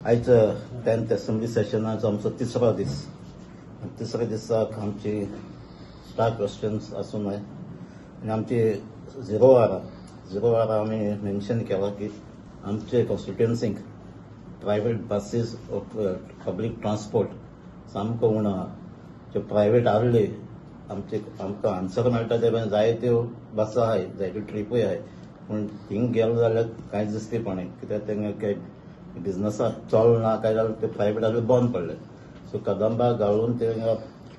आयज 10th assembly सेशनाचो आमचो तिसरो दीस. तिसऱ्या दिसाक आमची स्टार क्वेश्चन्स आसूं नये आनी आमची झिरो आर आमी मेन्शन केलां की आमचे कॉन्स्टिट्युएन्सीक प्रायवेट बसीस, पब्लीक ट्रान्सपोर्ट सामको उणो आहा. ज्यो प्रायवेट आहले आमचे आमकां आन्सर मेळटा ते जायत्यो बसी आहाय, जायत्यो ट्रिपूय आहाय, पूण थिंग गेलो जाल्यार कांयच दिसती पडना कित्याक तेंगे काय बिजनसाक चलना काय जाल्यार ते प्रायवेट आहले बंद पडले. सो कदंबा घालून ते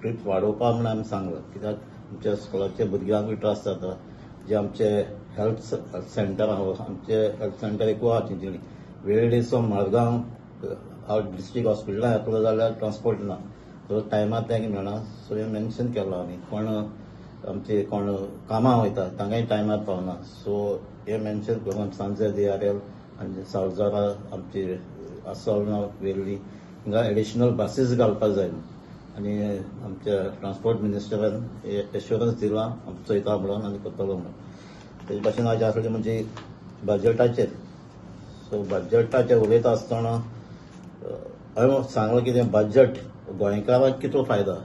ट्रीप वाडोवपा म्हूण आमी सांगलां कित्याक आमच्या स्कुलाच्या भुरग्यांकूय त्रास जाता. जे आमचे हेल्थ सेंटर आहा, आमचे हेल्थ सेंटर एकू आहा चिंचणी, वेळेसो मडगांव डिस्ट्रिक्ट हॉस्पिटलां येतलो जाल्यार ट्रान्सपोर्ट ना, सो टायमार तांकां मेळना. सो हें मेन्शन केलां आमी. कोण आमचे कोण कामां वयता तांकांय टायमार पावना. सो हें मेन्शन करून सांजे DRL आनी सावजारा आमची आसोलना वेल्ली हिंगा एडिशनल बसीस घालपाक जाय. आनी आमच्या ट्रान्सपोर्ट मिनिस्टरान एश्योरन्स दिलां आमकां चोयता म्हणून आनी करतलो म्हणून. तेजे भाशेन आयज आसलें म्हणजे बजटाचेर. सो बजटाचेर उलयता आसतना हांवें सांगलां कितें बजट गोंयकाराक कितलो फायदो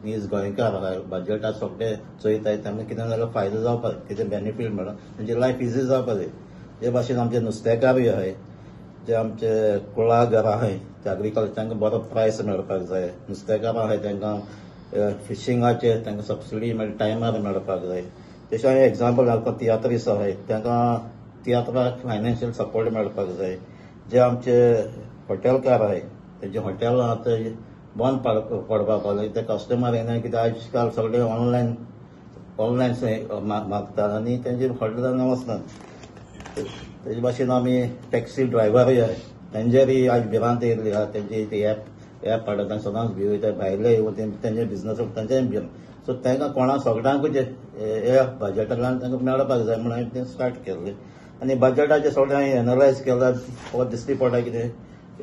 मीन्स गोंयकार बजटाक सगळे चोयताय तांकां कितें जाल्यार फायदो जावपाक, कितें बेनिफीट मेळना, तेंची लायफ इजी जावपाक जाय. जे भाशेन आमचे नुस्तेकारूय आहाय, जे आमचे कुळागरां आहाय ते एग्रीकल्चर तांकां बरो प्रायस मेळपाक जाय. नुस्तेकारां आहाय तांकां फिशिंगाचेर तांकां सबसिडी टायमार मेळपाक जाय. तशें हांवें एग्जाम्पल घालता तियात्रीस आहाय तांकां तियात्राक फायनान्शियल सपोर्ट मेळपाक जाय. जे आमचे हॉटेलकार आहाय तेंचे हॉटेल आतां बंद पडपाक पावले, ते कस्टमर येना कित्याक आयज काल सगळे ऑनलायन मागता आनी तेंचे हॉटेलान वचनात. तेजे भाशेन आमी टॅक्सी ड्रायव्हरूय आहाय तेंचेरूय आयज भिरांत येयल्ली आहा. तेंची ती एप हाडटा सदांच भिव वयता, भायले येवन तेंचे बिजनस तेंचेय भिवन. सो तांकां कोणा सगळ्यांकूच हे बजटांतल्यान तांकां मेळपाक जाय म्हणून हांवें तें स्टार्ट केल्लें. आनी बजटाचें सगळें हांवें एनलायज केलां, फकत दिसती पडटा कितें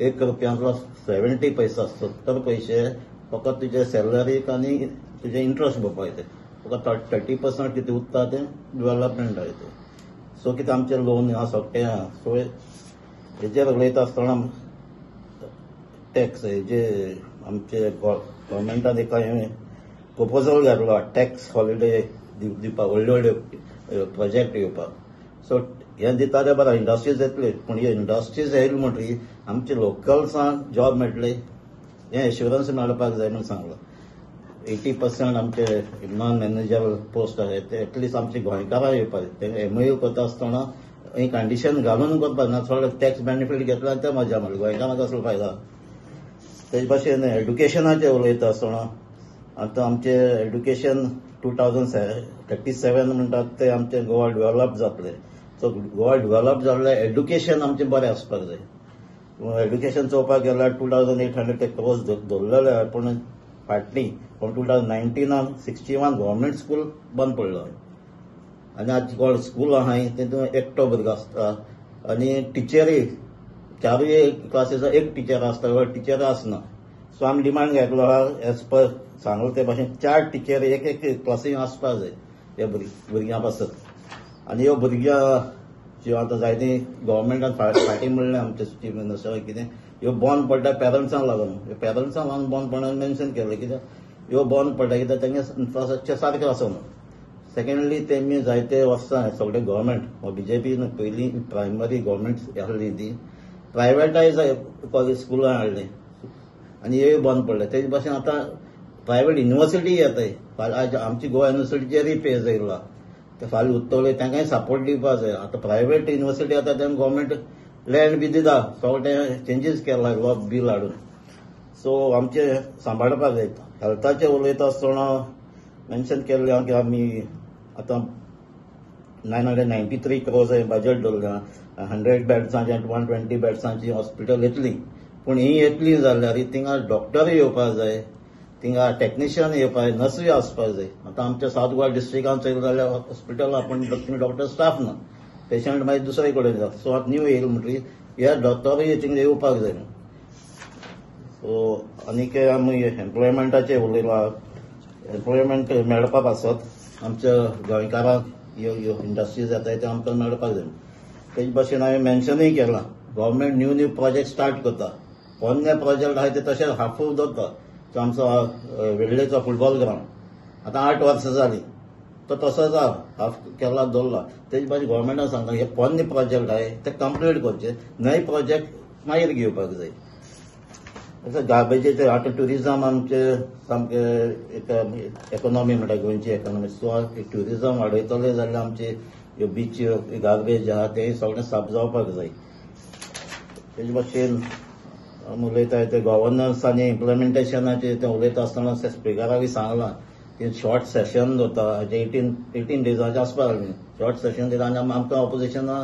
1 रुपयांतलो 70 पैसा 70 पयशे फकत तुजे सॅलरीक आनी तुजे इंट्रस्ट भरपाक येता, फकत 30% कितें उरता तें डेवलपमेंट येता. सो कितें आमचें लोन आहा सगळें आहा. सो हेजेर उलयता आसतना टॅक्स हेजे आमचे गव्हर्मेंटान एक हांवें प्रपोजल घातलो टॅक्स हॉलिडे दिवपाक, व्हडले व्हडले प्रोजेक्ट येवपाक. सो हें दिता तें बरें, इंडस्ट्रीज येतली, पूण हे इंडस्ट्रीज येयली म्हणटकीर आमचे लोकल्सांक जॉब मेळटले हें एश्योरन्स मेळपाक जाय म्हूण सांगलां. 80% आमचे नॉन मॅनेजर पोस्ट आहाय ते एटलिस्ट आमचे गोंयकारां येवपाक जाय. तेंकां MOU करता आसतना ही कंडिशन घालून करपाक ना, थोडे टॅक्स बेनिफीट घेतला आनी ते मजा मारली, गोंयकारांक कसलो फायदा. तेजे भाशेन एड्युकेशनाचेर उलयता आसतना आतां आमचें एड्युकेशन 2037 म्हणटात ते आमचें गोवा डेवलप जातलें. सो गोवा डेवलप जाल्यार एड्युकेशन आमचें बरें आसपाक जाय. एड्युकेशन चोवपाक गेल्यार 2800 ते क्रोर्स दवरलेले आहा, पूण फाटली पूण 2019 61 गव्हर्मेंट स्कूल बंद पडलो. आनी आज कोण स्कूल आहाय तेतून एकटो भुरगो आसता आनी टिचरी 4 क्लासीचो एक टिचर आसता, टिचर आसना. सो आमी डिमांड घातलो आहा एज पर सांगलो ते भाशेन 4 टिचर एक एक क्लासीन आसपाक जाय ह्या भुरग्यां पासत. आनी ह्यो भुरग्यां ज्यो आतां जायतीं गव्हर्मेंटान फाटीं म्हणलें आमचे चीफ मिनिस्टर कितें ह्यो बंद पडटा पेरंट्सांक लागून, पेरंट्सांक लागून बंद पडना मेन्शन केलें कित्याक ह्यो बंद पडटा कित्याक तेंगे इन्फ्रास्ट्रक्चर सारकें आसना. सेकेंडली तेमी जायते वर्सां सगळे गव्हर्मेंट BJP पयलीं प्रायमरी गव्हर्मेंट आहली ती प्रायवेटायज स्कुलां हाडलीं आनी ह्योय बंद पडले. तेजे भाशेन आतां प्रायवेट युनिवर्सिटी येताय, आयज आमची गोवा युनिवर्सिटीचेरूय पेज येयला, ते फाल्यां उत्तले तांकांय सपोर्ट दिवपाक जाय. आतां प्रायवेट युनिवर्सिटी आतां तेंकां गव्हर्मेंट लँड बी दिता, सगळें चेंजीस केला लॉ बील हाडून. सो आमचें सांबाळपाक जाय. हेल्थाचेर उलयता आसतना मेन्शन केल्लें आहा की आमी आतां 993 क्रोर्स बजट दवरलां, 100 बेड्सांची 120 बेड्सांची हॉस्पिटल येतली, पूण ही येतली जाल्यार थिंगा डॉक्टरूय येवपाक जाय, थिंगा टॅक्निशियन येवपाक जाय, नर्सूय आसपाक जाय. आतां आमच्या सावथ गोवा डिस्ट्रिक्टान चोयलें जाल्यार हॉस्पिटल आहा पूण डॉक्टर स्टाफ ना, पेशंट मागीर दुसरे कडेन वता. सो आतां न्यू येयलें म्हणटकीर ह्या डॉक्टरूय थिंगा येवपाक जाय. सो आनीक आमी एम्प्लॉयमेंटाचेर उलयलां, एम्प्लॉयमेंट मेळपा पासत आमच्या गोंयकारांक ह्यो इंडस्ट्रीज येता त्यो आमकां मेळपाक जाय. तेजे भाशेन हांवें मेन्शनूय केलां Government new new project start करता, पोन्ने प्रोजेक्ट आहाय ते तशेंच हाफू दवरता. तो आमचो वेडलेचो फुटबॉल ग्रावंड आतां 8 वर्सां जालीं तो तसोच आहा, हाफ केला दवरला. तेजे भाशेन गव्हर्मेंटान सांगता हे पोन्ने प्रोजेक्ट आहाय ते कंप्लीट करचे, नवे प्रोजेक्ट मागीर घेवपाक जाय. गार्बेजीचे आतां ट्युरिजम आमचे सामके एक इकॉनॉमी म्हणटा गोंयची इकॉनॉमी. सो ट्युरिजम वाडयतले जाल्यार आमचे ह्यो बीच गार्बेज आहा तें सगळें साफ जावपाक जाय. तेजे भाशेन आमी उलयता ते गव्हर्नन्स आनी इम्प्लिमेंटेशनाचेर तें उलयता आसतना स्पिकराकूय सांगलां की शॉर्ट सेशन जाता, 18 डेजाचें आसपाक जाय शॉर्ट सेशन दिता आनी आमकां ऑपोजिशना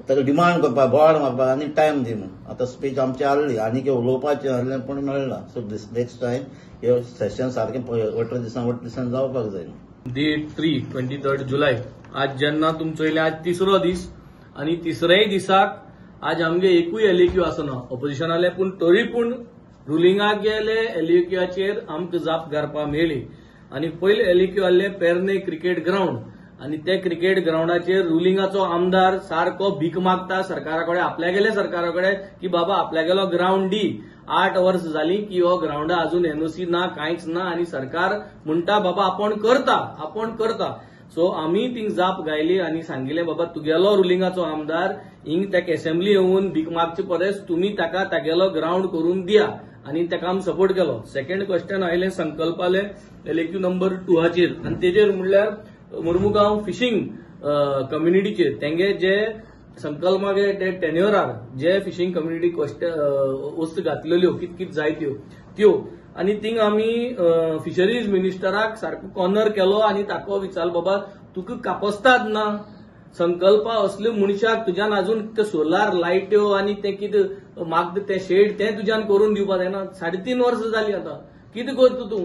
ताका डिमांड करपाक, बोवाळ मारपाक आनी टायम दी म्हूण. आतां स्पीच आमची आहली आनी कितें उलोवपाचें आहलें पूण मेळना. सो नेक्स्ट टायम हे सेशन सारकें 18 दिसान जावपाक जाय. डेट 3, 23 जुलय आज जेन्ना तुमचो येयले आज तिसरो दीस आनी तिसरेय दिसाक आज आमगे एकूय एलएक्यू आसना ऑपोजिशनाले, पूण तरी पूण रुलिंगाक गेले एलएक्यूचेर आमकां जाप घालपाक मेळ्ळी. आनी पयले एलएक्यू आहले पेरणे क्रिकेट ग्रावंड आनी ते क्रिकेट ग्रावंडाचेर रुलिंगाचो आमदार सारको भीक मागता सरकारा कडेन, आपल्यागेले सरकारा कडेन की बाबा आपल्यागेलो ग्रावंड दी. 8 वर्स जाली की हो ग्रावंडा अजून एनओसी ना, कांयच ना आनी सरकार म्हणटा बाबा आपूण करता, आपूण करता. सो आमी थिंग जाप गायली आनी सांगिलें बाबा तुगेलो रुलिंगाचो आमदार हिंग ताका एसेंब्ली येवन भीक मागचे परस तुमी ताका तागेलो ग्रावंड करून दिया आनी ताका आमी सपोर्ट केलो. सेकंड क्वेश्चन आयलें संकल्पाले एलएक्यू नंबर 2 आनी तेजेर म्हणल्यार मुर्मुगांव फिशींग कम्युनिटीचेर तेंगे जे संकल्पागे ते टेन्युअरार जे फिशींग कम्युनिटी वस्तू घातलेल्यो कित कित जाय त्यो त्यो आनी थिंग आमी फिशरीज मिनिस्टराक सारको कॉर्नर केलो आनी ताका विचारलो बाबा तुका कापस्ताद ना संकल्पा असल्यो मनशाक तुज्यान अजून ते सोलार लायट्यो आनी ते कितें मागता ते शेड तें तुज्यान करून दिवपाक जायना. 3.5 वर्सां जालीं आतां कितें करता तूं?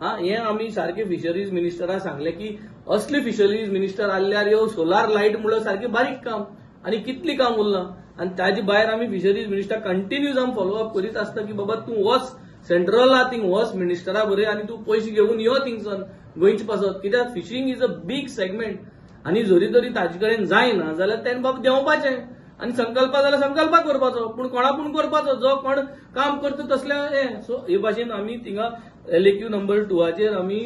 हा, हें आमी सारकें फिशरीज मिनिस्टराक सांगलें की असले फिशरीज मिनिस्टर आहल्यार ह्यो सोलार लायट म्हणल्यार सारकें बारीक काम आनी कितली काम उरलां. आनी ताजे भायर आमी फिशरीज मिनिस्टर कंटिन्यूज आमी फॉलो अप करीत आसता की बाबा तूं वच सेंट्रला थिंग वच मिनिस्टरा बरे आनी तूं पयशे घेवन यो थिंगसान गोंयचे पासत, कित्याक fishing is a big segment आनी जरी तरी ताजे कडेन जायना जाल्यार तेणें बाबा देंवपाचें आनी संकल्पा जाल्यार संकल्पा करपाचो, पूण कोणा पूण करपाचो जो कोण काम करता तसले हें. सो हे भाशेन आमी थिंगा एलएक्यू नंबर 2 आमी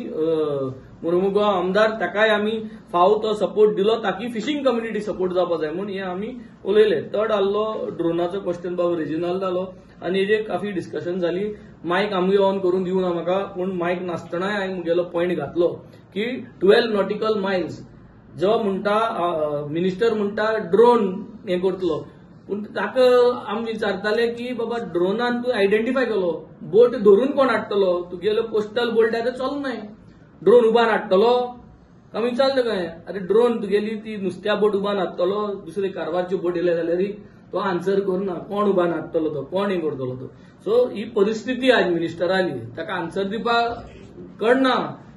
मुर्मुगांव आमदार ताकाय आमी फाव तो सपोर्ट दिलो ताकी फिशींग कम्युनिटी सपोर्ट जावपा जाय म्हूण हें आमी उलयले. थर्ड आहलो ड्रोनाचो क्वेश्चन बाबू रेजिनाल्ड जालो आनी हेजेर काफी डिस्कशन जाली. मायक आमगे ऑन करून दिवना म्हाका, पूण मायक नासतनाय हांवें मुगेलो पॉयंट घातलो की 12 नॉटिकल मायल्स जो म्हणटा मिनिस्टर म्हणटा ड्रोन हें करतलो, पूण ताका आमी विचारताले की बाबा ड्रोनान तूं आयडेंटिफाय केलो, बोट धरून कोण हाडटलो? तुगेलो कोस्टल बोट आतां चलनाय, ड्रोन उबार हाडटलो? आमी विचारले काय अरे ड्रोन तुगेली ती नुस्त्या बोट उबार हाडटलो, दुसरे कारवारची बोट येयल्या जाल्यार तो आन्सर करना, कोण उबार हाडटलो तो, कोण हें करतलो तो. सो ही परिस्थिती आज मिनिस्टराली, ताका आन्सर दिवपाक कळना,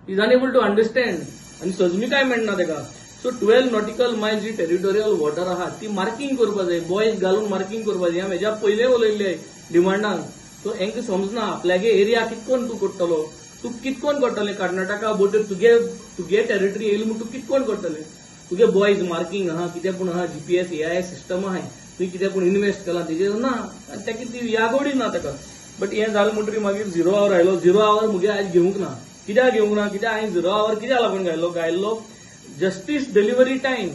is unable to understand आनी सजमी काय मेळना ताका. सो 12 नॉटिकल मायल्स जी टेरिटोरियल वॉटर आहा ती मार्किंग करपाक जाय, बॉयज घालून मार्किंग करपाक जाय. हांवें हेज्या पयलें उलयल्लें डिमांडान. सो हेंकां समजना आपल्यागे एरिया कितकोन तूं करतलो, तूं कितकोन करतलें कर्नाटका बोटीर तुगे तुगे टेरिटरी येयली म्हूण तूं कितकोन करतलें? तुगे बॉयज मार्किंग आहा कितें पूण आहा, जीपीएस एआय सिस्टम आहाय, तुवें कितें पूण इन्वेस्ट केलां तेजेर ना आनी ताका ती यागोडी ना ताका. बट हें जालें म्हणटकीर मागीर 0 our आयलो. 0 our मुगे आयज घेवंक ना. कित्याक घेवंक ना? कित्याक हांवें 0 our कित्याक लागून घायलो? घायल्लो justice delivery time,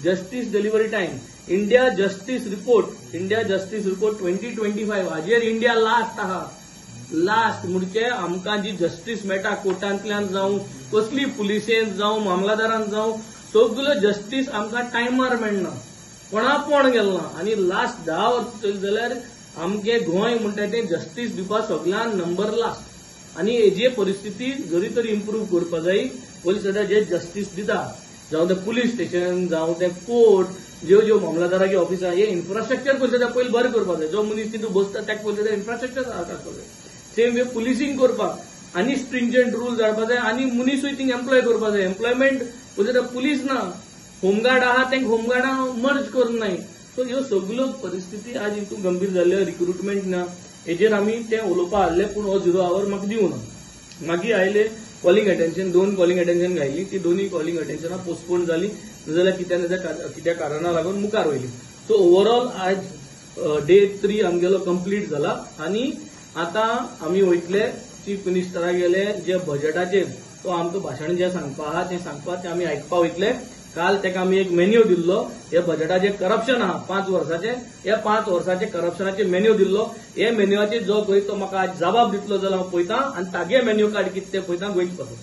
justice delivery time, India justice report, India justice report 2025 हाजेर इंडिया लास्ट आहा. लास्ट म्हणजे आमकां जी जस्टीस मेळटा कोर्टांतल्यान जावं, कसली पुलिसेन जावं, मामलादारान जावं, सगळ्यो जस्टीस आमकां टायमार मेळना, कोणा कोण गेलना. आनी लास्ट 10 वर्सां चोयलें जाल्यार आमगे गोंय म्हणटा तें जस्टीस दिवपा सगळ्यान नंबर लास्ट. आनी हेजी परिस्थिती जरी तरी इम्प्रूव करपा जाय. पयलीं सद्या जे जस्टीस दिता जावं तें पुलीस स्टेशन जावं तें कोर्ट, ज्यो ज्यो मामलादाराचे ऑफिस आहा, हे इन्फ्रास्ट्रक्चर पयलीं सद्या पयलीं बरें करपाक जाय. जो मनीस तितून बसता ताका पयलीं सद्या इन्फ्रास्ट्रक्चर आसपाक जाय. सेम वे पुलिसींग करपाक आनी स्ट्रिंजंट रूल्स हाडपा जाय आनी मनीसूय थिंग एम्प्लॉय करपाक जाय. एम्प्लॉयमेंट पयलीं सद्या पुलीस ना, होमगार्ड आहा तांकां होमगार्डा मर्ज करूंक नाय. सो ह्यो सगल्यो परिस्थिती आज हितून गंभीर जाल्ल्यो, रिक्रुटमेंट ना, हेजेर आमी तें उलोवपा आहले, पूण हो 0 our म्हाका दिवना. मागीर आयले कॉलिंग अटेन्शन, 2 कॉलिंग अटेन्शन घायली, ती दोनूय कॉलिंग अटेन्शनां पोस्टपोन जाली, नाजाल्यार कित्या ना कित्या कारणां लागून मुखार वयली. सो ओवरऑल आज डे 3 आमगेलो कंप्लीट जाला आनी आतां आमी वयतले चीफ मिनिस्टरा गेले जे बजेटाचेर तो आमकां भाशण जें सांगपा आहा तें सांगपा तें आमी आयकपा वयतले. काल ताका आमी एक मेन्यू दिल्लो, हे बजेटाचें करप्शन आहा 5 वर्साचें, हे 5 वर्साचे करप्शनाचे मेन्यू दिल्लो. हे मेन्यूआचेर जो पळय तो म्हाका आज जबाब दितलो जाल्यार हांव पळयता आनी तागे मेन्यू कार्ड कितें तें पळयता गोंयचे पासून.